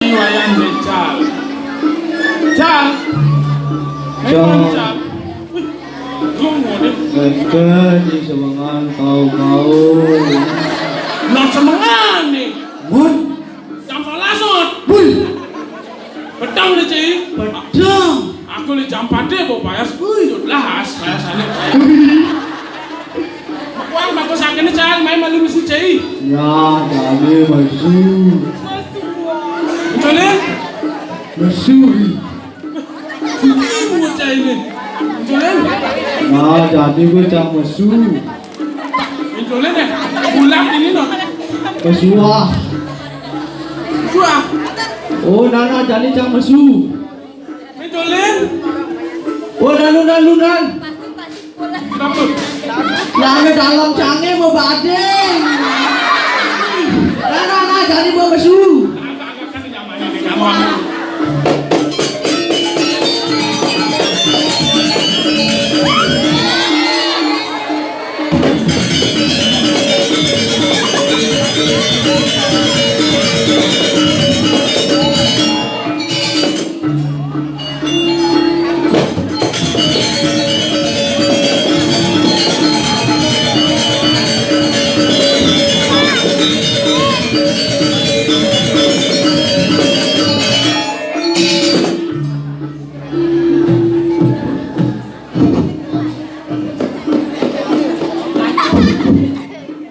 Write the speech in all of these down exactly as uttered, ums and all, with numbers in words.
Wayan Mecal. Cal. Cal. Cal. Wih, lu ngene. Ngene iki semengan kau-kau. Nah, semengane. Mun. Jam sebelas, Sot. Wih. Petang le, Ci. Petang. Aku le jam empat deh, bawa payas. Wih, jelas, payasane. Wih. Wah, bagus sakene, Cal, main malu mesu, Ci. Ya, kami mesu. Mencole? Mesu. Suci bocah ini. Mencole? Nah, jadi gue cang mesu. Mencole deh. Pulang ini, no. Mesuah. Mesuah. Oh, nana jadi cang mesu. Mencole? Oh, nanu, nanu, nan. Kenapa? Yang ke dalam cange mau badeng. Nah, nah, nah, jadi mau mesu.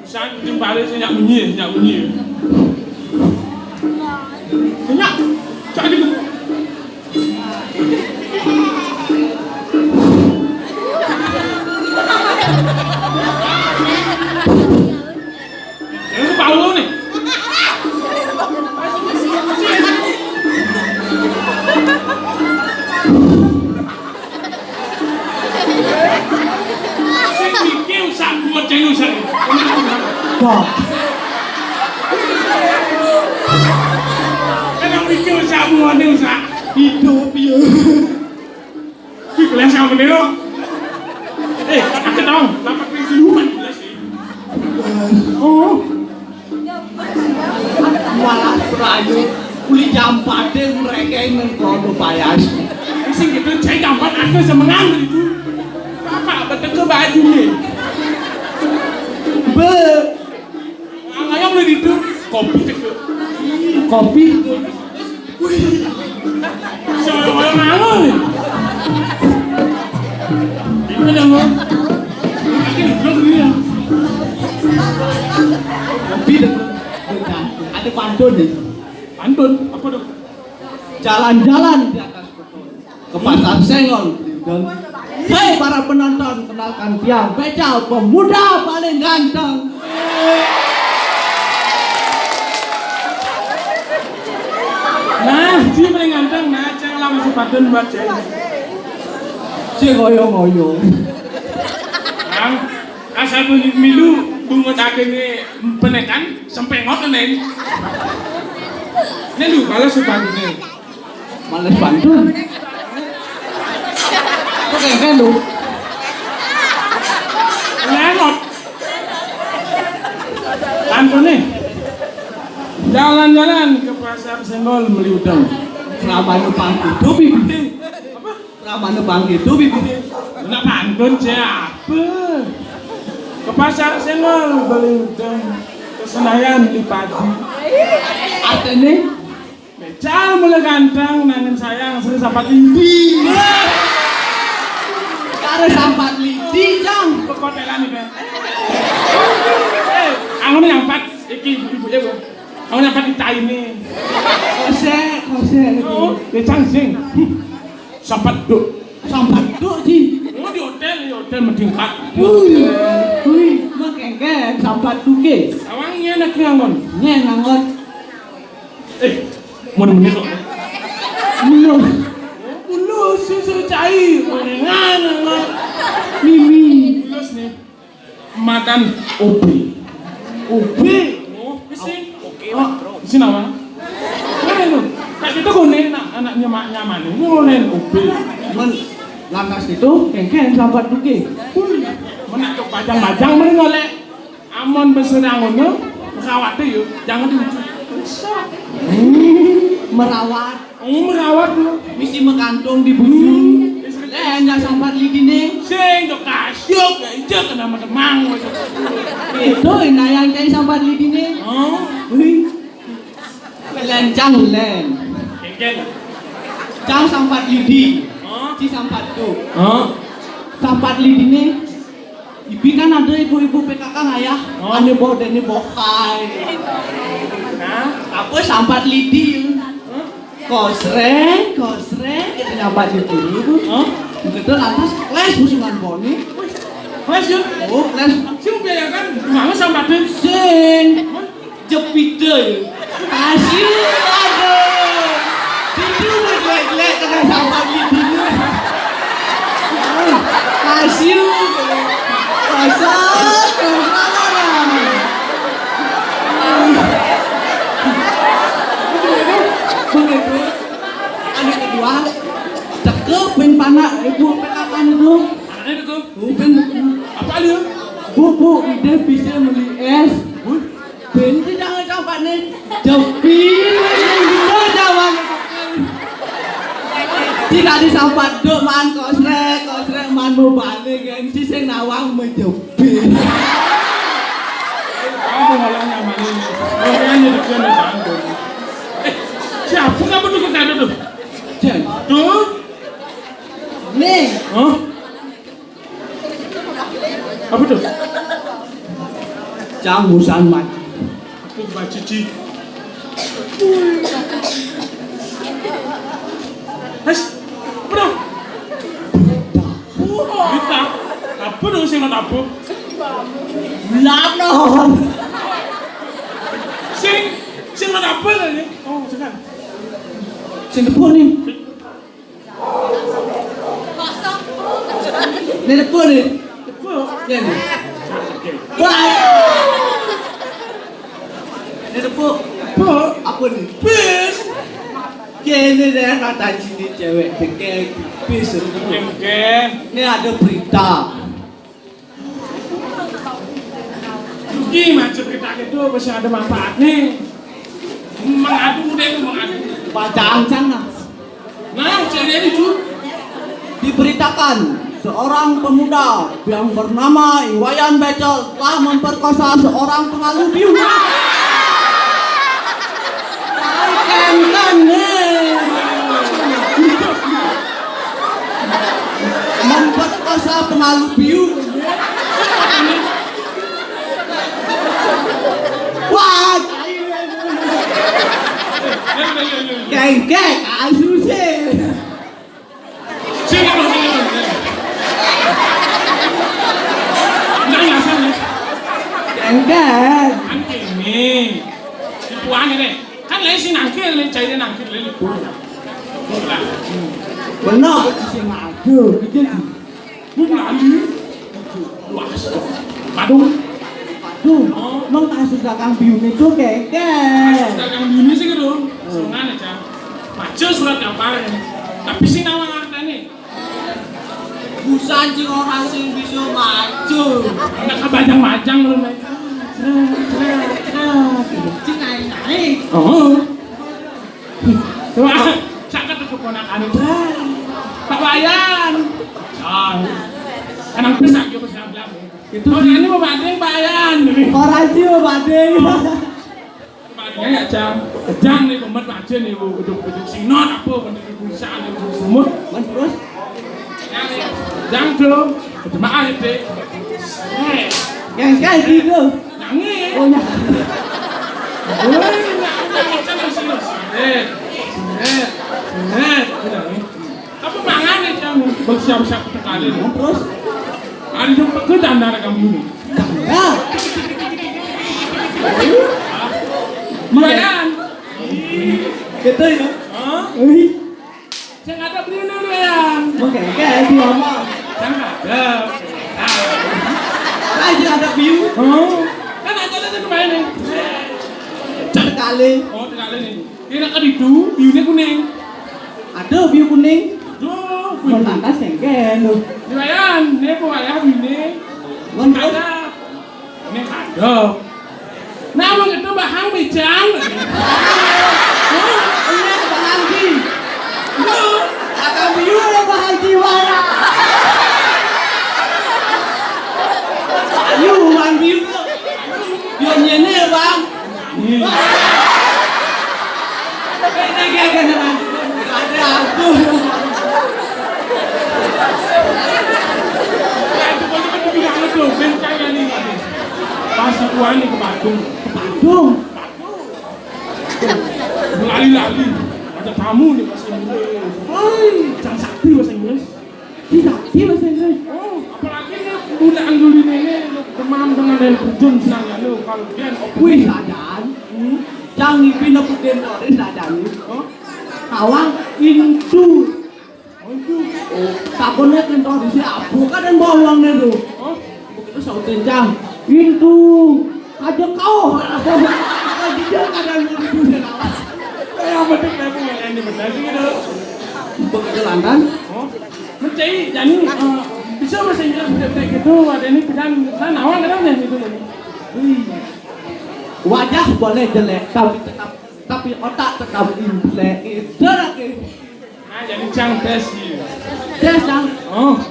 Sang kucing balik, sing nyak munyi, nyak munyi. Nyak, cak gitu. Ini bau nih. Sing iki usak buat ceng usak. Wah. Kan yang iki usak buat usak. Hidup ya. Wih, kelas yang bener, loh. Eh, aku tahu, dapat yang duluan, jelas sih. Oh. Malah serayu, uli jam empat deh mereka yang nengkodo payas. Sing gitu, saya jam empat aku semengan gitu. Bapak betul ke baju nih. Be. Ngayam lu gitu. Kopi cek. Kopi. Wih. Soalnya malu nih. Itu yang mau. Makin belum dia. Kopi deh. Ada pantun nih. Pantun apa dong? Jalan-jalan di atas beton. Ke Pasar Senggol, Belitung. Hei, para penonton, kenalkan tiang, Becal, pemuda paling ganteng. Nah, dia paling ganteng, nah, jangan lama sepatun buat saya. Si ngoyo-ngoyo. Nang, asal bunyi milu, bungut akhirnya penekan, sampai ngot, Neng. Ini lu, kalau sepatun, Neng. Males pantun. Kok kayak lu? Lengot. Pantun nih. Jalan-jalan ke Pasar Senggol beli udang. Ramane pangku itu bibite. Apa? Ramane pangku itu bibite. Bener pantun siapa? Ke Pasar Senggol beli udang. Ke Senayan beli padi. Artinya? Becal mulai ganteng, nangin sayang, sering sampat lidi. Kare sampat lidi, Cang. Kekotelan ini. Eh, anu nyampat, iki ibu-ibu ya, Bu. Anu nyampat kita ini. Kosek, kosek. Oh, ya, Cang, sing. Sampat duk. Sampat duk, Ji. Oh, di hotel, di hotel mending kat. Wih, wih, makengke sampat duke. Awang nyen aku ngangon. Nyen ngangon. Eh, mau menit kok. Belum. Belum, susu cai. Menengan, ngangon. Mimi. Terus nih. Makan O B. O B. Oh, sing. Oke, oh, Mas, Bro. Sing apa? Mana lu? Kayak gitu kok nih, nak, anaknya mak nyaman. Ini ngolen O B. Men, lantas itu, kengkeng sampat duke. Wih, menak tuh bajang-bajang mending oleh. Amon beserang ngono, pesawatnya yuk, jangan diuji. Bisa. Hmm. Merawat. Oh, merawat lho. Mesti mengandung di bujung. Hmm. Lah, enggak sampat lidine. Sing to kasyuk, ya ija kena menemang. Itu inayang cai sampat lidine. Oh. Wih. Lencang len. Kengken. Cang sampat lidi. Oh. Ci sampat tu. Oh. Sampat lidine. Ibi kan ada ibu-ibu P K K ngayah, oh, ane boh dene bohai. Nah, apa sampat lidi? Hah? Kosreng, kosreng, kita nyampat di dulu. Hah? Begitu lantas kles musuhan bone. Kles ya? Oh, kles. Siapa ya kan? Mana sampat sing? Jepit deh. Asyik, aduh. Itu udah jelek-jelek kena sampah gini. Asyik. Masa? Begitu. Anu kedua, cakep pin panak ibu P K K itu. Mana itu? Bukan. Apa dia? Bu, bu, ide bisa beli es. Bun, Benti jangan sampai nih. Jepit. Jangan. Tidak disampat duk man kosrek, kosrek man mau balik kan. Si sing nawang menjepit. Aku malah nyaman ini. Orangnya di sana bantu. Eh, siapa kamu tuh kata tuh? Jen. Tuh. Nih. Hah? Apa tuh? Jangusan mati. Aku bacici. Mas, apa tuh? Berita. Apa tuh sing apa? Belum. Sing, sing apa tadi? Oh, sekarang. Sing depan nih. Ini depan nih. Depan? Ya nih. Wah. Ini depan. Depan? Apa nih? Bis. Kene deh kata sini cewek bekek bis. Kengken. Ini ada berita. Iki macet kita itu masih ada manfaatnya. Mengadu deh, mengadu. Baca ancang lah. Nah, cek ini, Jun. Diberitakan, seorang pemuda yang bernama Iwayan Becel telah memperkosa seorang pengalu biu. Kenten, eh. Memperkosa pengalu biu. Wah, geng-geng, asu sih. Sini, Bang, sini, Bang, sini. Jangan, jangan, ya. Geng-geng. Kan ini. Ibu aneh deh. Kan lain si nangkil, lain cairnya nangkil, lain ibu. Benar, sing ada, gitu. Bu Melati. Wah, aduh. Aduh, emang kasus dagang biune tuh keke. Kasus dagang biune sih gitu. Sengaja, Cang. Baca surat daftar ini. Tapi sing nawang artane. Busan sing orang sing bisa maco. Enak kebajang-bajang lho, Mas. Sing naik-naik. Oh. Wah, sangat tuh keponakan. Pak Wayan. Ah. Enang besar yo wis nabrak. Itu. Oh, ini mau banding Pak Wayan. Ora sih, Pak Ding. Kemarin ya, Jang. Jang nih, pemet aja nih, bu. Beduk-beduk sinot apa, beduk bisa nih, bu. Semut. Mas, terus? Jang, Jang, tuh. Jemaah itu. Eh. Yang kayak gitu. Nangis. Oh, ya. Woi, nangis, nangis, nangis. Eh. Eh. Eh. Udah, nih. Apa mangane, Jang? Bersiap-siap sekali. Terus? Ada yang pekerjaan dari kamu ini. Ya. Lumayan. Gitu ya? Hah? Wih. Saya nggak ada beli dulu, Yang. Oke, oke, di mama. Saya nggak ada. Aja ada view. Oh. Kan aja ada kemarin nih. Sekali. Oh, sekali nih. Ini kan itu, biunya kuning. Aduh, biu kuning. Aduh, kuning. Mun lantas sengken lho. Lumayan, ini apa ya, ini? Mun ada. Ini ada. Nah, mau itu bahang bijang. Oh, iya, Ada aku. Nah, itu pokoknya kan juga ada tuh, bencana nih, Pak. Pas aku ani ke Badung. Badung. Lali-lali. Ada tamu nih bahasa Inggris. Woi, jangan sakti bahasa Inggris. Tidak, tidak, saya, saya. Oh, apalagi ini budak anduli ini, lu demam dengan air terjun senangnya lu, kalau dia open. Wih, sadaan. Hmm? Jangan ngipin aku dentorin sadaan. Oh? Tawang, intu. Oh, itu. Oh, tak boleh dentorin siapa? Kan yang bawang itu. Oh? Begitu sautin, Cang. Intu. Aja kau. Aja dia kadang intu, saya lawan. Eh, yang penting aku nggak ini benar sih gitu. Begitu lantan. Oh? Mencai, jadi, eh, bisa bahasa Inggris, bisa kayak gitu, ada ini pegang sana, awal kadang deh gitu, jadi. Wih. Wajah boleh jelek, tapi tetap, tapi otak tetap implek. Itu lagi. Nah, jadi cang tes, iya. Tes, Cang. Oh.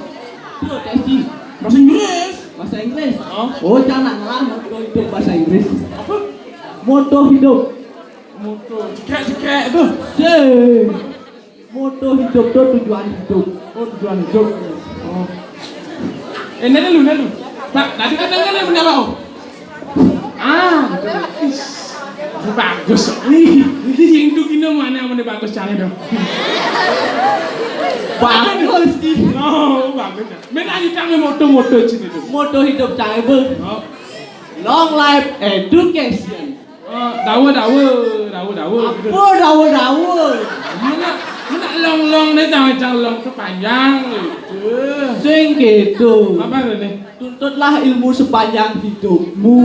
Itu tes, Ci. Bahasa Inggris. Bahasa Inggris. Oh. Oh, Cang nak ngelah moto hidup bahasa Inggris. Apa? Moto hidup. Moto. Cekek-cekek tuh. Sih. Moto hidup tuh tujuan hidup. Oh, tujuan hidup. Oh. Eh, nanya lu, nanya lu. Pak, tadi kan nanya punya apa? Oh. Ah, is. Bagus. Ih, ini yang tuh gini mana yang mana bagus cari dong. Bagus, ih. Oh, bagus. Main aja cari moto-moto sini tuh. Moto hidup cari, Bang. Oh. Long life education. Eh, dawa, dawa, dawa, dawa. Apa dawa, dawa? Mana, mana long, long ni, jangan, jangan long tu panjang gitu. Sing gitu. Apa tu ni? Tuntutlah ilmu sepanjang hidupmu.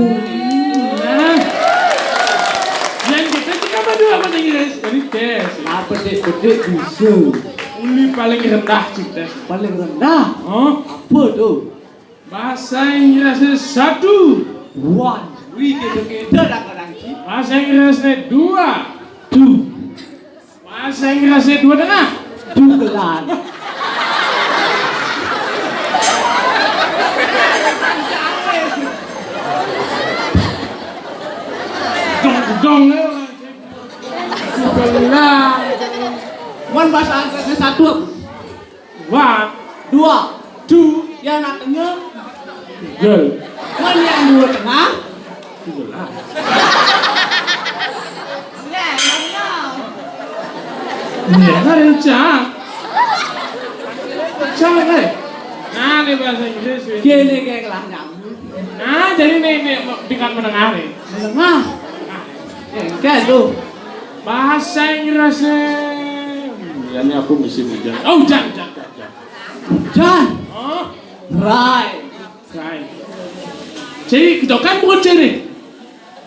Nah. Yang kita tu apa tu, apa tu Inggris? Jadi tes. Lah, petik-petik bisa. Uli paling rendah tu tes. Paling rendah? Oh. Apa tu? Bahasa Inggris ni satu. One. Wih, kita-kita dah kadang ki. Bahasa Inggris ni dua. Two. Bahasa Inggris ni dua tengah. Dugelan. Dong, dong. Dugelan. One bahasa Inggris ni satu. One. Dua. Two. Yang nak tengah. Girl. One yang dua tengah. Itulah. Ni, ni, ni, Cang. Cang, eh. Nah, ni bahasa Inggris ni. Kini kayak kelah nyambung. Nah, jadi ni, ni tingkat menengah ni. Menengah. Eh, kan tu. Bahasa Inggris ni. Ya, ni aku mesti hujan. Oh, hujan, hujan, hujan, hujan. Hujan. Oh. Rai. Rai. Jadi, kita kan bukan ceri.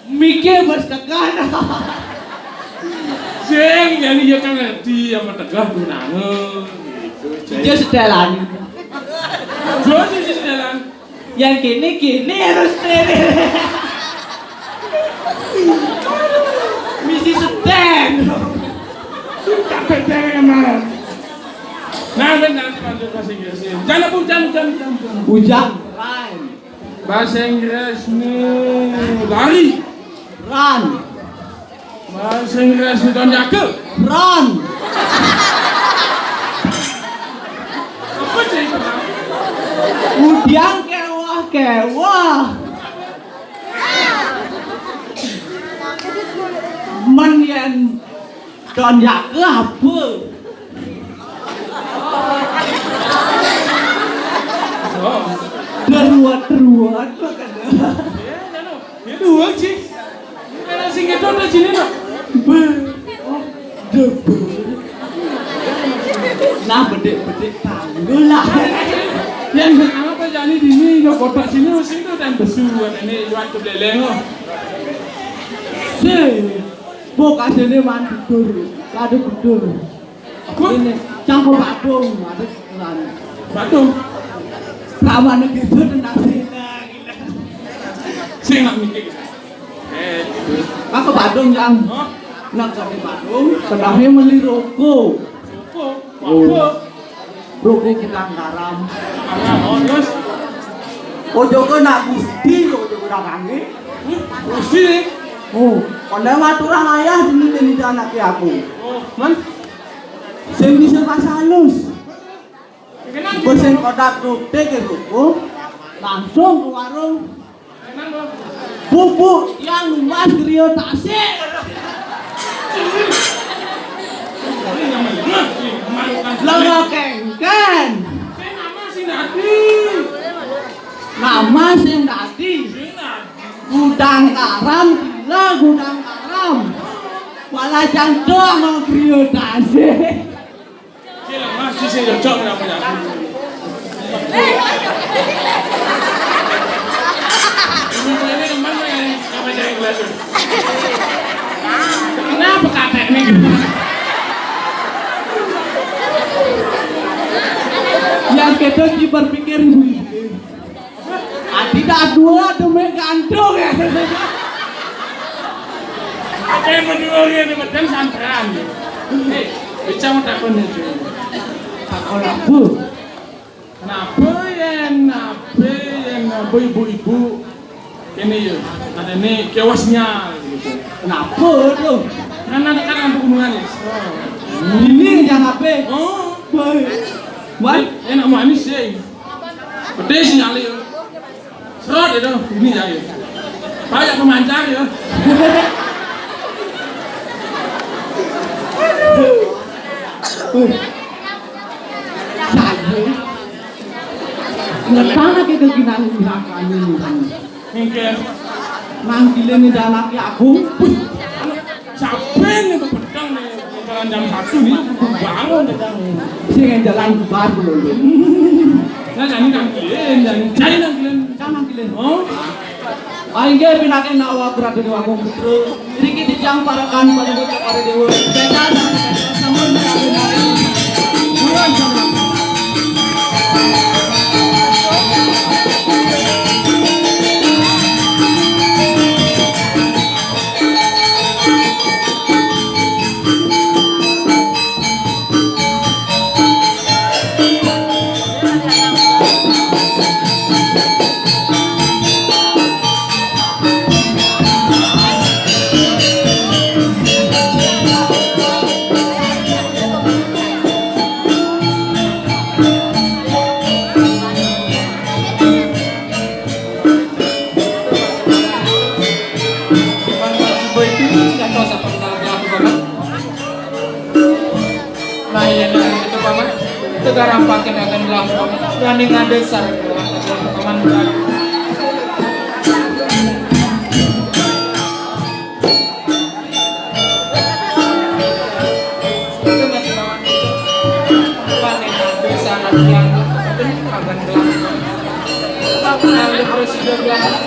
Mikir bos tekan. Sing, jadi dia kan ngerti sama tegah tunangan. Gitu. Jadi, dia setelan. Terus dia setelan. Yang kini, kini harus steril. Misi setan. Tak percaya, Mas. Nah, benar, Mas, bahasa Inggris. Jangan, jangan, jangan, jangan. Ujang, rhyme. Bahasa Inggris ni lari. Run. Bahasa Inggris ni tonjaka. Run. Apa ceh itu? Udiang kewah-kewah. Men yen tonjaka apa? Oh. Deruat-deruat makanya. Ya, anu. Ya, dua, Ci. Ini kan sing itu ada sini, no. Be. Oh, debe. Nah, bedik-bedik tangga lah. Yang pertama apa jadi dini, yo kotak sini, sing itu dan besu, ini Iwan Kebeleleng, oh. Sing. Bok asine man betul. Kado betul. Apa? Ini, cangkok Badung, ada kan. Badung? Prawane gitu, tenang sih. Sing nak mikir. Eh, gitu. Aku Badung, Cang. Hah? Nak ke Badung, terakhir beli rokok. Rokok? Oh. Apa? Rokok kita garam. Garam, oh, terus? Ojo ke nak Gusti, ojo ke dagange. Gusti? Oh, kon aturang ayah dene dene anake aku. Oh, man. Sing bisa bahasa halus. Engko sing kotak roti ke tuku, langsung ke warung. Bu, Bu, yang luas griya tasik. Lah, kengken. Nama sing dadi. Gudang Karam, gila Gudang Karam. Malah cangcok mau griya tasik. Masih sing cocok nek aku ya. Ini teman yang apa jadi gelas? Kenapa kakek ini? Yang kita berpikir ibu-ibu. Ati tak dua tuh mek gantung ya. Oke, berdua ya, ini betul sampean. Eh, bisa mau takon ya, Jun? Takon apa? Kenapa ya, kenapa ya, kenapa ibu-ibu ini ya, ada ini kiosnya gitu. Kenapa tuh? Kan ada kan pegunungan ya. Ini yang apa? Oh, baik. Wah, enak manis ya. Pedes nyali ya. Serot itu, ini ya, ya. Banyak pemancar ya. Ngetang lagi ke gimana gerakannya nih. Mungkin. Nang gile nih anak aku. Siapa yang itu pedang nih? Jalan jam satu nih, bangun pedang. Sing jalan bubar dulu. Nah, nyanyi nangkilin, nyanyi cai nangkilin. Cai nangkilin. Oh. Ayo, pinake nak awak berada di Wakung Putra. Riki dijang parakan pada bocah pada dewa. Benar, sampun. Nah, iya, nah, itu, Paman. Itu garampakin akan belah, Paman. Berani ngadesar, Paman. Itu masih, Paman. Berani ngadesar, yang penting akan belah. Nah, udah terus, udah belah.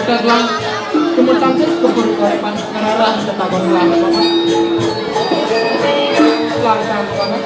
Dagelan tumetangkep kebun karepan ngararah tetangga sebelah, Bapak. Langkang banget.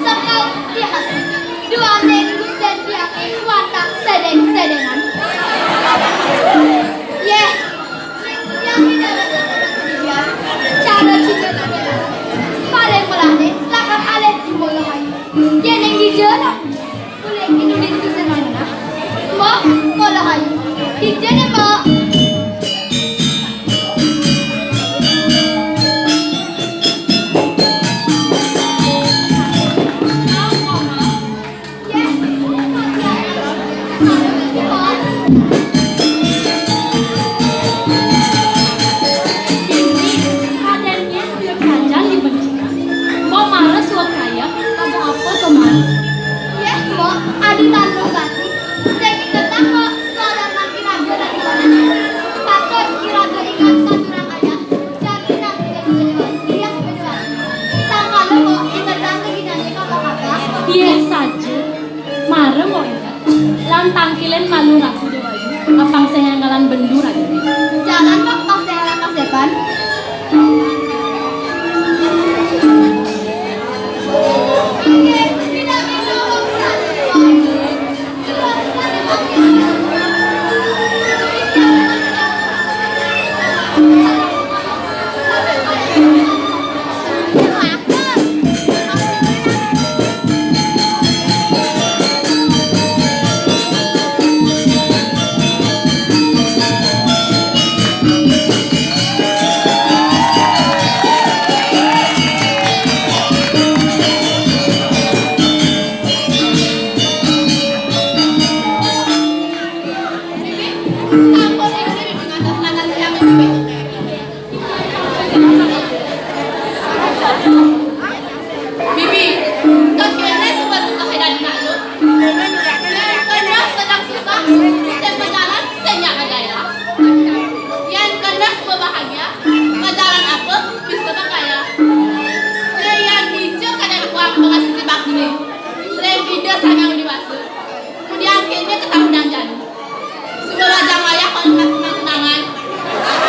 Sekal lihat, dua minggu dan dia watak sedeng-sedengan. Yeh, yang tidak ada dia, cara cinta paling melane, lakar alih di Molokayu. Yen ning di jalan, boleh itu di sana. Mbok, Molokayu. Di jalan, Mbok. Kok males wae kaya, kamu apa to, Mas? Yeh, Mbok, adi tanpa ganti. Sing ingetang kok, selamat mati raga dari mana? Patut kira-kira ingat aturan ayah. Jangan nanti jadi iya, betul. Sangkala kok, ingetang lagi nanya kalau kata. Iya saja. Marem kok ingat. Lan tangkilin malu ragu dewayu. Apang sing anggalan bendu ragu. Jalan kok, pas saya lepas depan. Bibi, kok kene suka-suka heran nak lu? Yen kena sedang susah, kita berjalan senyap bergaya. Yen kena semua bahagia, berjalan apa bisa berkaya. Yen hijau kadang kuat berasa di bakune. Selain ide sangat dewasa. Kemudian kene ketahuan dan Suruh raja maya kalau nak senang-senangan. Kalau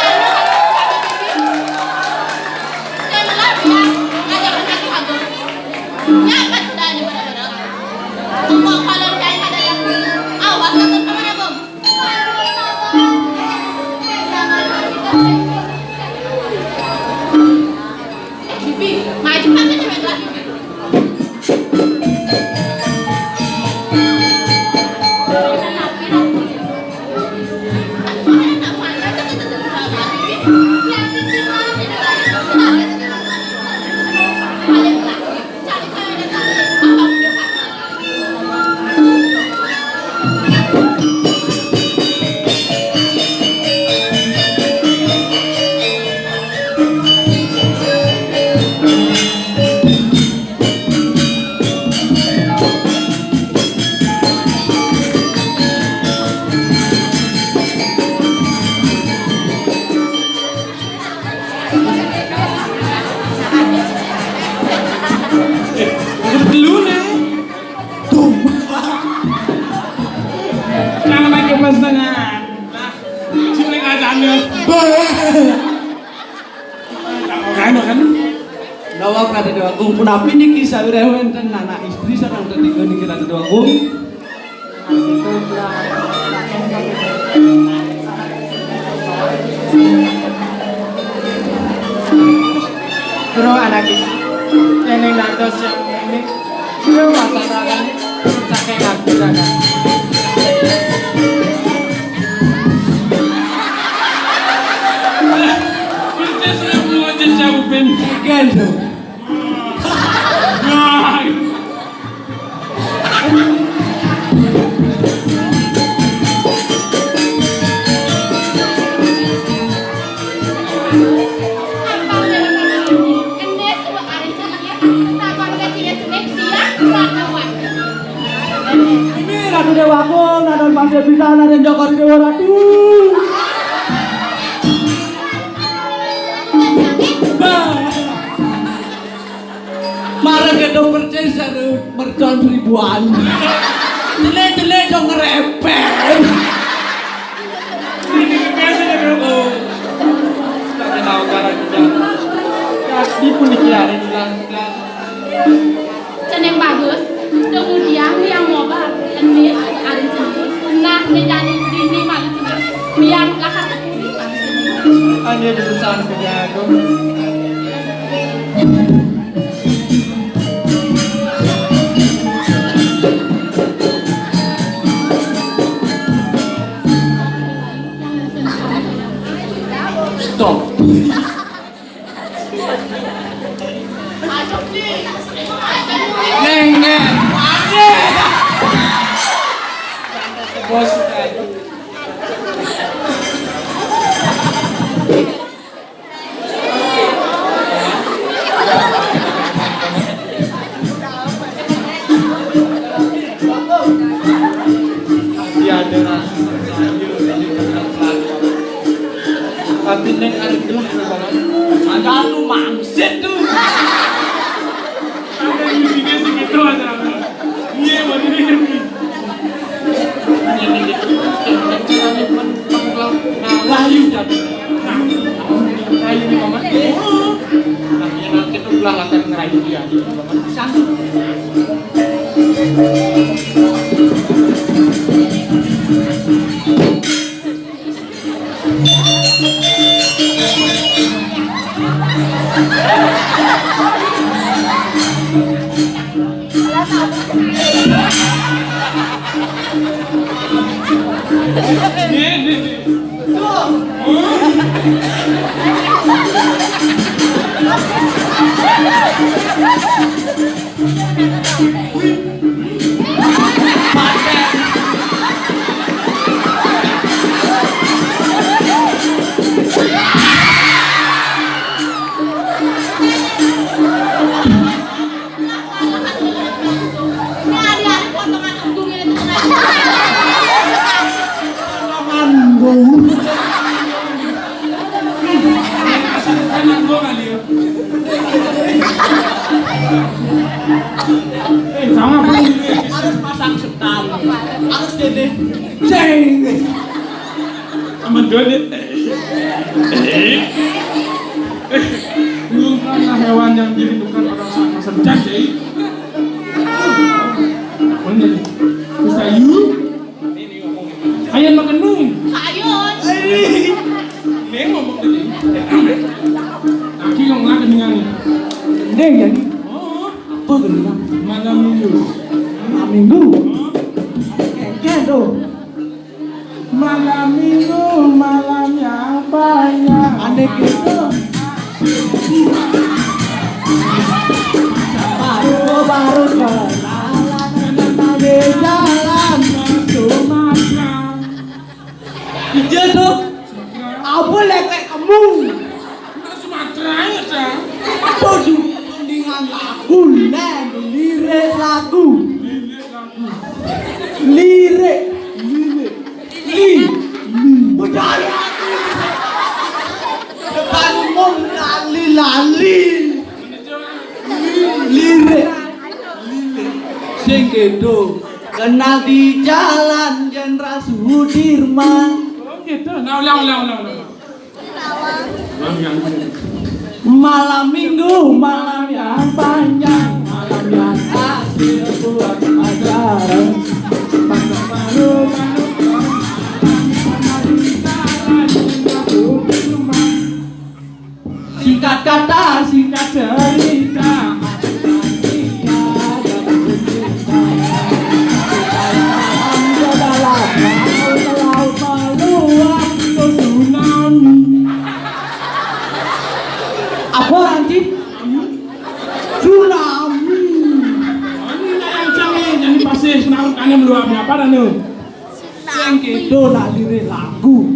anu, saya melah dia, raja pernah dihago. Ya, kan sudah ada pada-pada. Mau kalau saya ada yang awas, aku sama nabung. Eh, Bibi, maju kan, kan, kan, Bibi. Ratu Déwa Agung, punapi niki sawiréh wénten anak istri sareng tetiga niki Ratu Déwa Agung? Kula anak istri, déning dados yang ini, kula wasan saking aku jagat. Persis yang mau jejak Upin. Gantung. Ini Ratu Déwa Agung, Ratu Mas Déwa Ratu. Bah. Marang kéto persis karo mercon seribuan. Jelek-jelek dong ngerepet. Tapi puniki ari jelas-jelas. Ceneng bagus, kemudian yang mau endis ari ceneng. Nah, menjadi dini malu ceneng. Yang lakar kepuri malu ceneng. Hanya jurusan penjago. Stop. Neng, neng. Bos. Tiada rasa. Tapi neng arep gelah, Bang. Ada anu mangsit tuh. Ada isinya segitu aja. Iya, bener. Nah, wahyu jadi. Nah, wahyu di mama. Nah, yang nanti tuh belah latar ngerayu dia. Sanggup. Eh, sama, Bang. Harus pasang setan. Harus jadi. Ceng. Aman dulu. Lu karena hewan yang dirindukan pada saat masa hujan, Ceng. Bener. Bisa yuk. Ayo makan nu. Ayo. Ini ngomong tadi. Aki ngomong lagi dengan ini. Ini jadi. Oh. Apa gendang? Malam minggu. Malam minggu. Kayak tuh. Malam minggu, malam yang banyak. Aneh gitu. Baru, baru kenalan di jalan Sumatera. Iya tuh. Apa lek kamu? Sumatera ya, Cang. Aduh, mendingan lagu, Nen. Lirik lagu. Lirik lagu. Lirik. Lirik. Li. Li. Budaya. Depan umum lali-lali. Lirik. Lirik. Sing gitu. Kenal di jalan Jenderal Sudirman. Oh, gitu. Nah, ulang, ulang, ulang, ulang. Ulang yang Malam minggu, malam yang panjang, malam yang asik buat pacaran. Malu-malu, singkat kata, singkat cerita. Apa nanti? Tsunami. Ini yang canggih, jadi pasti tsunami kan yang luar biasa dah tu. Yang kita nak lirik lagu.